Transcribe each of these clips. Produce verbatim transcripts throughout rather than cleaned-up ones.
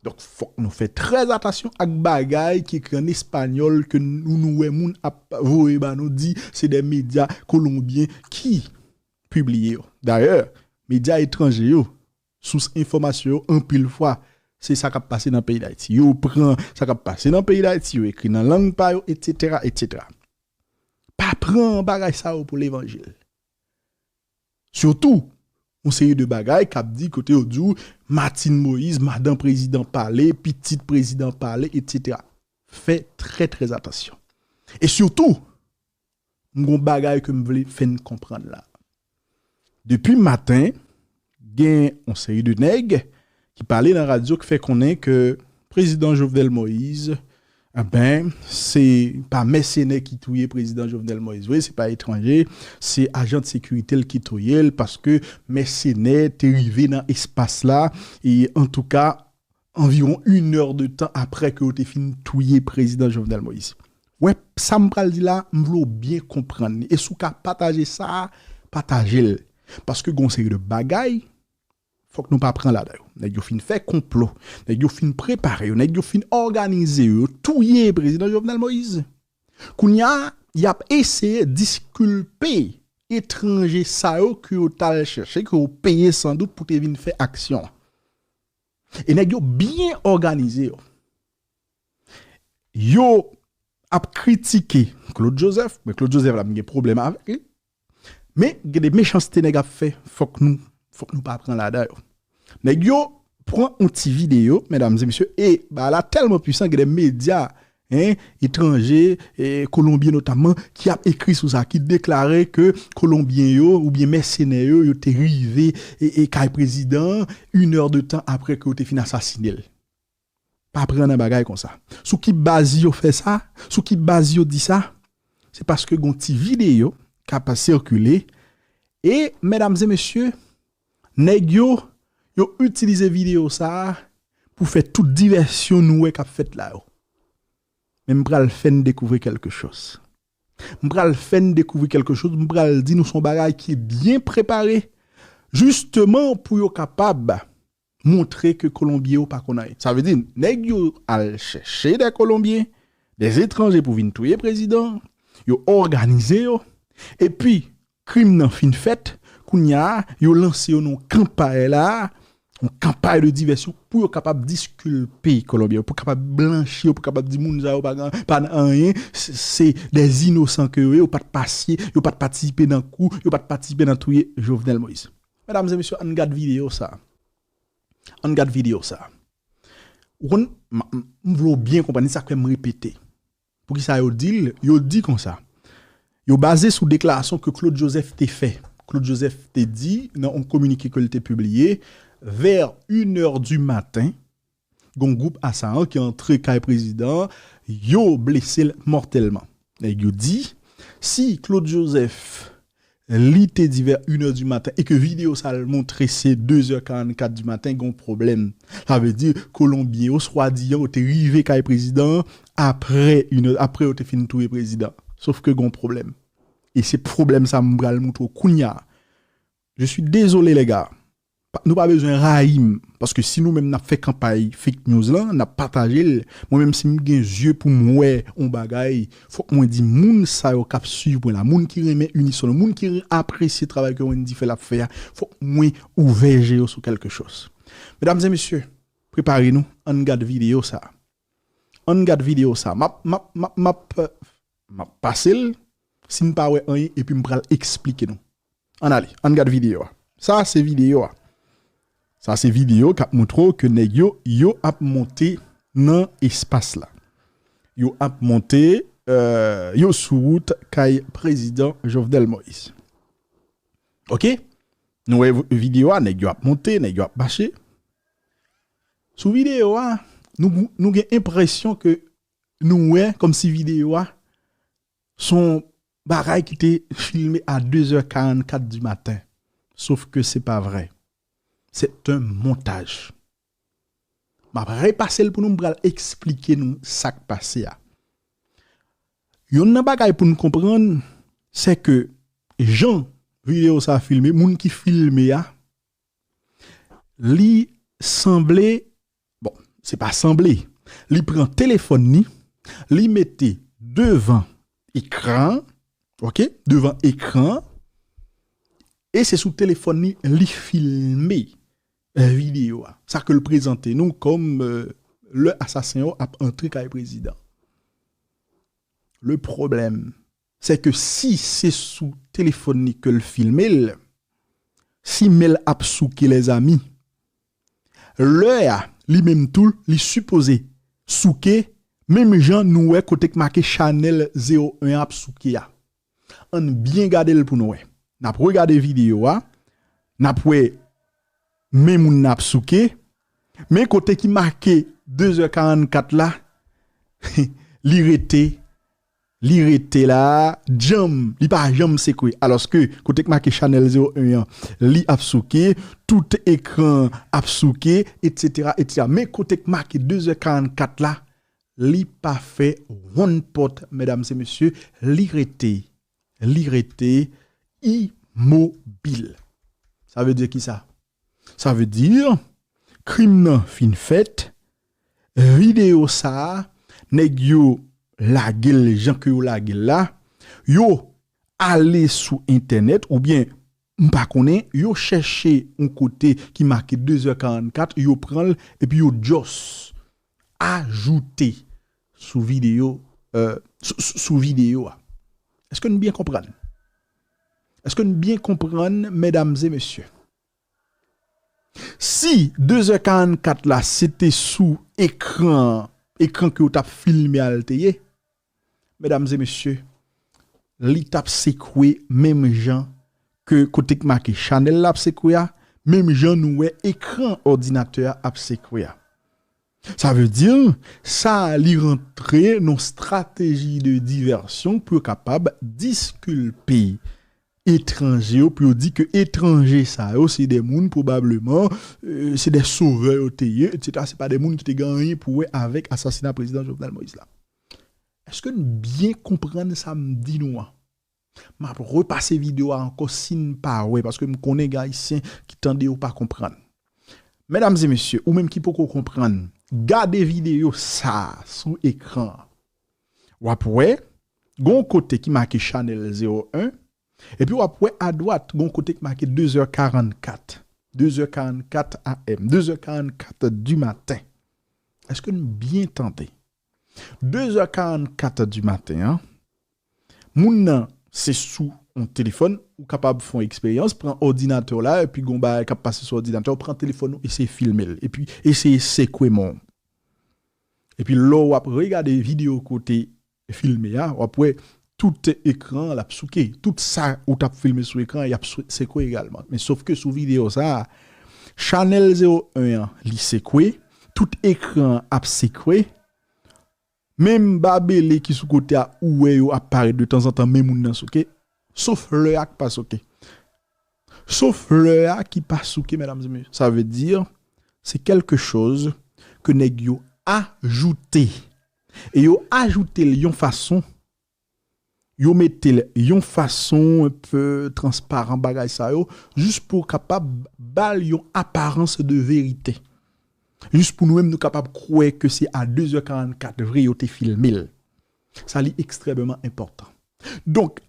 Donk, fòk nou fè trè atansyon ak bagay ki ekri an espanyòl ke nou, nou wè moun ap voye ba nou, di se de medya kolonbyen ki pibliye yo. Dayè, medya etranje yo, sous enfòmasyon yo, anpil fwa, se sa k ap pase nan peyi Dayiti. Yo pran sa k ap pase nan peyi Dayiti, yo ekri nan lang pa yo, etsetera, etsetera. Pa pran bagay sa yo pou levanjil. Sitou, yon seri de bagay k ap di kote yo di w, Martine Moïse, madan prezidan pale, pitit prezidan pale, etsetera. Fè trè, trè atansyon. E sitou, m gon bagay ke m vle fè n konprann la. Depi maten, gen yon seri de nèg ki pale nan radyo ki fè konnen ke prezidan Jovenel Moïse, enben, se pa mèsenè ki touye prezidan Jovenel Moïse vre, se pa etranje, se ajan de sekirite l ki touye l, paske mèsenè te rive nan espas la, e antouka, anviwon inè de tan apre ke yo te fin touye prezidan Jovenel Moïse. Wè, sa m pral di la, m vle w byen konprann li. E si w ka pataje sa, pataje l. Paske gon seri de bagay, fòk nou pa pran ladan yo. Nèg yo fin fè konplo, nèg yo fin prepare yo, nèg yo fin òganize yo, yo touye prezidan Jovenel Moïse. Kounye a, y ap eseye diskilpe etranje sa yo ke yo t al chèche, ke yo peye sandout pou te vin fè aksyon an. E nèg yo byen òganize yo. Yo ap kritike Claude Joseph, men Claude Joseph la, m gen pwoblèm avèk li. Men gen de mechanste nèg ap fè, fòk nou, fòk nou pa pran ladan yo. Nèg yo pran yon ti videyo, medam e mesye, e bagay la tèlman pwisan, gen de medya, en, etranje, e, kolonbyen notamman, ki ap ekri sou sa, ki deklare ke kolonbyen yo, oubyen mèsenè yo, yo te rive, e, e kay prezidan an, inè de tan apre ke yo te fin asasine l. Pa pran nan bagay konsa. Sou ki baz yo fè sa? Sou ki baz yo di sa? Se paske gon ti videyo k ap sikile. E, medam e mesye, nèg yo, yo itilize videyo sa a pou fè tout divèsyon nou wè k ap fèt la yo. Men m pral fè n dekouvri kèlke choz. M pral fè n dekouvri kèlke choz. M pral di nou se yon bagay ki byen prepare. Jisteman pou yo kapab montre ke Kolonbyen yo pa konn anyen. Sa vle di, nèg yo al chèche de Kolonbyen, de etranje pou vin touye prezidan, yo òganize yo, epi krim nan fin fèt, kounye a, yo lanse yo nan yon kanpay la, yon kanpay de divèsyon pou yo kapab diskilpe Kolonbyen yo, pou kapab blanchi yo, pou kapab di moun sa yo pa gen, pa nan anyen, se, se de inosan ke yo ye, yo pa t pase, yo pa t patisipe nan kou, yo pa t patisipe nan touye Jovenel Moïse. Medam e mesye, ann gad videyo sa. Ann gad videyo sa. Ou konn, m, m, m vle w byen konprann, se sa k fè m repete. Poukisa yo di l? Yo di konsa. Yo baze sou deklarasyon ke Claude Joseph te fè. Claude Joseph te di, nan yon kominike ke l te pibliye, vè inè di maten, gon gwoup asayan ki antre kay prezidan an, yo blese l mòtèlman. Nèg yo di, si Claude Joseph, li te di vè inè di maten e ke videyo sa l montre se dezè karannkat di maten, gon pwoblèm. Sa vle di, Kolonbyen yo, swadiyan, yo te rive kay prezidan an apre inè, apre yo te fin touye prezidan. Sof ke gon pwoblèm. E se pwoblèm sa m pral montre w kounye a. Je suis désolé, les gars. Pa, nou pa bezwen rayi m, paske si nou menm n ap fè kanpay fake news lan, n ap pataje l, mwen menm si m gen zye pou m wè yon bagay, fòk mwen di moun sa yo k ap swiv mwen la, moun ki renmen Unison, moun ki apresye travay ke Wendy fè l ap fè a, fòk mwen ouvè je yo sou kèlke choz. Medam e mesye, prepare nou, ann gad videyo sa. Ann gad videyo sa. M ap, m ap, m ap, m ap, m ap pase l, si n pa wè anyen, epi m pral eksplike nou. Ann ale, ann gad videyo a. Sa se videyo a. Sa se videyo k ap montre w ke nèg yo, yo ap monte nan espas la. Yo ap monte, euh, yo sou wout kay prezidan Jovenel Moïse. Oke? Nou wè v-, videyo a, nèg yo ap monte, nèg yo ap mache. Sou videyo a, nou, nou gen enpresyon ke nou wè kòmsi videyo a se yon bagay ki te filme a dezè karannkat di maten. Sof ke se pa vrè. C'est un montage. M ap repase l pou nou, m pral eksplike nou sa k pase a. Yonn nan bagay pou n konprann, se ke jan videyo sa a filme, moun ki filme a, li sanble, bon, se pa sanble. Li pran telefòn li, li mete devan ekran, ok, devan ekran, e se sou telefòn li, li filme, eh, videyo a. Sa ke l prezante nou kòm, eh, lè asasen yo ap antre kay prezidan. Le pwoblèm, se ke si se sou telefòn li ke l filme l, si men l ap souke, lèzami, lè a, li menm tou, li sipoze souke, menm jan nou wè kote k make Chanèl zewo en ap souke a. Ann byen gade l pou nou wè. N ap regade videyo a, n ap wè men moun nan ap souke, men kote ki make de zè karannkat la, li rete, li rete la, djanm, li pa janm sekwe. Alòske, kote k make Chanèl zewo en an, li ap souke, tout ekran ap souke, etsetera, etsetera. Men kote k make de zè karannkat la, li pa fè wonn pòt, medam e mesye, li rete, li rete imobil. Sa vle di ki sa? Sa vle di, krim nan fin fèt, videyo sa a, nèg yo lage l jan ke yo lage l la, yo ale sou entènèt, oubyen, m pa konnen, yo chèche yon kote ki make de zè karannkat, yo pran l, epi yo just ajoute sou videyo, eh, sou, sou, sou videyo a. Èske n byen konprann? Èske n byen konprann, medam e mesye? Si de zè karannkat la, se te sou ekran, ekran ke yo t ap filme a l te ye, medam e mesye, li t ap sekwe menm jan ke kote k make Chanèl la ap sekwe a, menm jan nou wè ekran òdinatè a ap sekwe a. Sa vle di, sa a li rantre nan strateji de divèsyon pou yo kapab diskilpe etranje yo, pou yo di ke etranje sa yo, se de moun pwobableman, eh, se de sovè yo te ye, etsetera. Se pa de moun ki te gen anyen pou wè avèk asasina prezidan Jovenel Moïse la. Èske n byen konprann sa m di nou an? M ap repase videyo a ankò si n pa wè, paske m konnen gen Ayisyen ki tande yo pa konprann. Medam e mesye, ou menm ki poko konprann, gade videyo sa a sou ekran an. W ap wè, gon kote ki make Chanèl zewo en, epi w ap wè adwat, gon kote ki make de zè karannkat. De zè karannkat A M, de zè karannkat du matin. Èske n byen tande? De zè karannkat du matin an, moun nan, se sou yon telefòn, ou kapab fè yon eksperyans, pran òdinatè w la, epi gon bagay k ap pase sou òdinatè w, pran telefòn ou, eseye filme l, epi eseye sekwe men w. Epi lè w ap regade videyo kote filme a, w ap wè tout ekran an l ap souke. Tout sa ou t ap filme sou ekran an, y ap sou-, sekwe egalman. Men sof ke sou videyo sa a, Chanèl zewo en an, li sekwe, tout ekran an ap sekwe, menm babele ki sou kote a, ou wè yo ap parèt de tanzantan, men moun nan souke, sof lè a k pa souke. Sof lè a ki pa souke, medam e mesye. Sa vle di, se kèlke choz ke nèg yo ajoute. E yo ajoute l yon fason, yo mete l yon fason enpe transparan bagay sa yo, jis pou kapab ba l yon aparans de verite. Jis pou nou menm nou kapab kwè ke se a de zè karannkat vre yo te filme l. Sa li ekstrèmman enpòtan. Donk,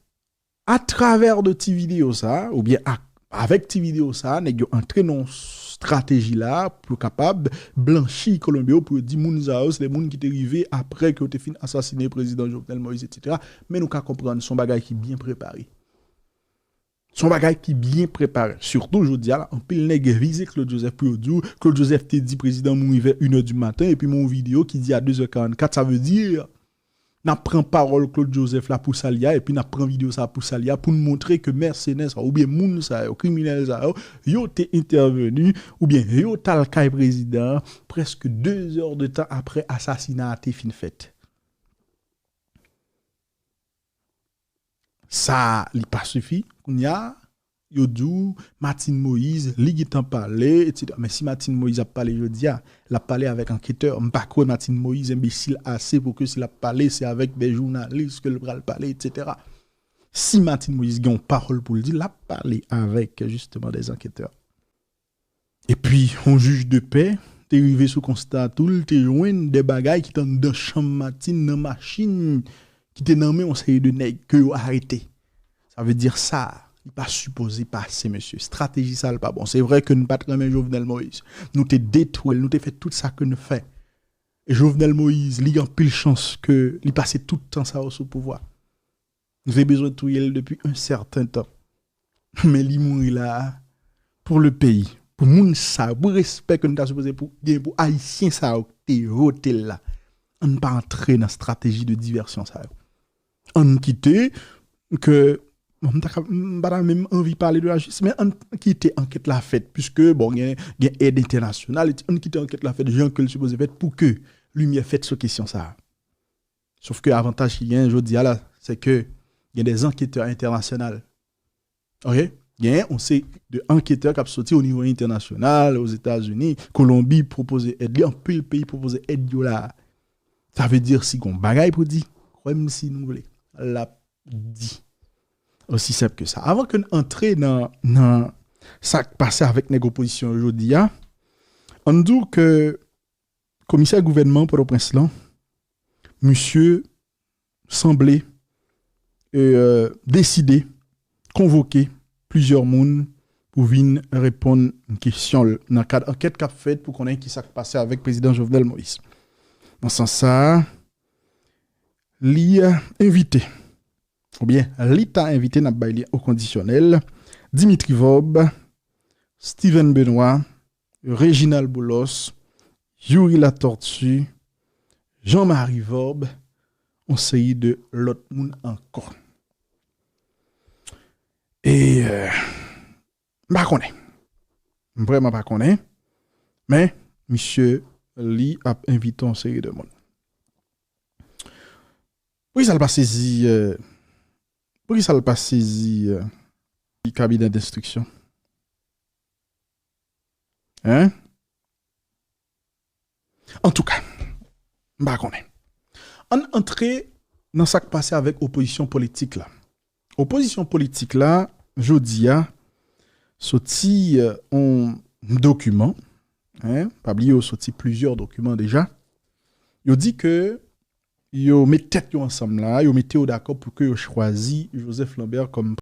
atravè de ti videyo sa, oubyen ak, avèk ti videyo sa, nèg yo antre nan strateji la pou yo kapab blanchi Kolonbyen yo, pou yo di moun sa yo, se de moun ki te rive apre ke yo te fin asasine prezidan Jovenel Moïse, etsetera. Men nou ka konprann, se yon bagay ki byen prepare. Se yon bagay ki byen prepare. Sitou jodi a la, anpil nèg vize Claude Joseph pou yo di w, Claude Joseph te di prezidan mouri vè inè di maten, epi m wè yon videyo ki di a de zè karannkat, sa vle di, n ap pran pawòl Claude Joseph la pou sa l ye a, epi n ap pran videyo sa a pou sa l ye a, pou n montre ke mèsenè sa yo, oubyen moun sa yo, kriminèl sa yo, yo te entèveni, oubyen yo t al kay prezidan an prèske de zè de tan apre asasina a te fin fèt. Sa, li pa sifi. Kounye a, yo di w Martine Moïse, li gentan pale, etsetera. Men si Martine Moïse ap pale jodi a, l ap pale avèk anketè. M pa kwè Martine Moïse enbesil ase pou ke si l ap pale, se avèk de jounalis ke l pral pale, etsetera. Si Martine Moïse gen yon pawòl pou l di, l ap pale avèk, jisteman, de anketè. Epi, yon jij de pè, te rive sou konsta tou, l te jwenn de bagay ki te anndan chanm Martine nan machin ki te nan men yon seri de nèg ke yo arete. Sa vle di sa, li pa sipoze pase, mesye. Estrateji sa, l pa bon. Se vre ke n pa t renmen Jovenel Moïse. Nou te detwi l, nou te fè tout sa ke n fè. E Jovenel Moïse, li gen anpil chans ke li pase tout tan sa yo sou pouvwa. Nou te bezwen touye l depi un sèten tan. Men li mouri la a pou le peyi. Pou moun sa yo, pou respè ke nou ta sipoze pou gen pou Ayisyen sa yo ki te vote l la. Ann pa antre nan estrateji de divèsyon sa yo. Ann kite ke, bon, m ta ka, m pa ta menm anvi pale de lajistis, men ann kite ankèt la fèt, piske, bon, gen, gen èd entènasyonal, ann kite ankèt la fèt jan ke l sipoze fèt pou ke limyè fèt sou kesyon sa a. Sof ke avantaj ki gen jodi a la, se ke gen de anketè entènasyonal. Ok? Gen yon seri de anketè k ap soti o nivo entènasyonal, Ozetazini, Kolonbi pwopoze èd li, anpil peyi pwopoze èd yo la. Sa vle di si gon bagay pou di, kwè m si nou vle, l ap di. Osi senp ke sa. Avan ke n antre nan, nan sa k pase avèk nèg opozisyon yo jodi a, ann di w ke komisè gouvènman Pòtoprens lan, misye sanble, e, deside konvoke plizyè moun pou vin reponn kesyon l nan kad ankèt k ap fèt pou konnen ki sa k pase avèk prezidan Jovenel Moïse. Nan sans sa a, li envite, oubyen li ta envite, n ap bay li o kondisyonèl, Dimitri Vorbe, Steven Benoît, Reginald Boulos, Youri Latortue, Jean-Marie Vorbe, yon seri de lòt moun ankò. E, euh, m pa konnen. M vrèman pa konnen. Men, misye, li ap envite yon seri de moun. Poukisa l pa sezi, euh, poukisa l pa sezi, euh, kabinè denstriksyon? Hein? Antouka, m pa konnen. Ann antre nan sa k pase avèk opozisyon politik la. Opozisyon politik la, jodi a, soti, euh, yon dokiman, hein, pa bliye yo soti plizyè dokiman deja. Yo di ke yo met tèt yo ansanm la, yo mete yo dakò pou ke yo chwazi Joseph Lambert kòm